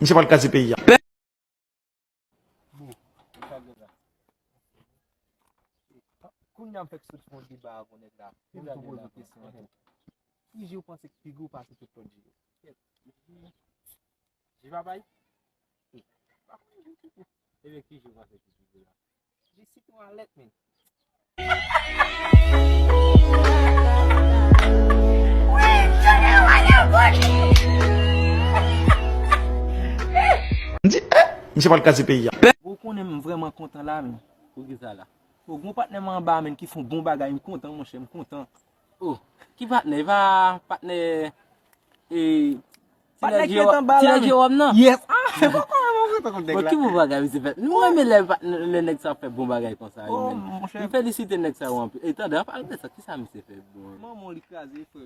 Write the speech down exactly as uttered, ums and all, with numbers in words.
Misye pral kraze peyi a. Bon, sa gen la. Kounye a m fèk sot fè yon deba avè w nèg la. Pou m tou poze w kesyon an tou. Ki je w panse k pi gou pase tout lòt je yo? Je pa bay? Ebyen ki je w panse ki pi gou la? Je sitwalèt, men. M di, eh, misye pral kraze peyi a. Ou konnen m vrèman kontan la, men. Poukisa la? Ou gon patnè m anba, men, ki fè yon bon bagay, m kontan, monchè, m kontan. Oh, ki patnè? E pa patnè, e, Patnè ki ret anba la, men. Jeròm nan? Yes. Ah, se poko mwen kontan kont nèg Bon, la. Ki bon bagay misye fè? Mwen renmen lè patnè, lè nèg sa fè bon bagay konsa yo, Oh, men. monchè. M felisite nèg sa yo anpil. E tande, an palan de sa, kisa misye fè bon? Manman li kraze, frè.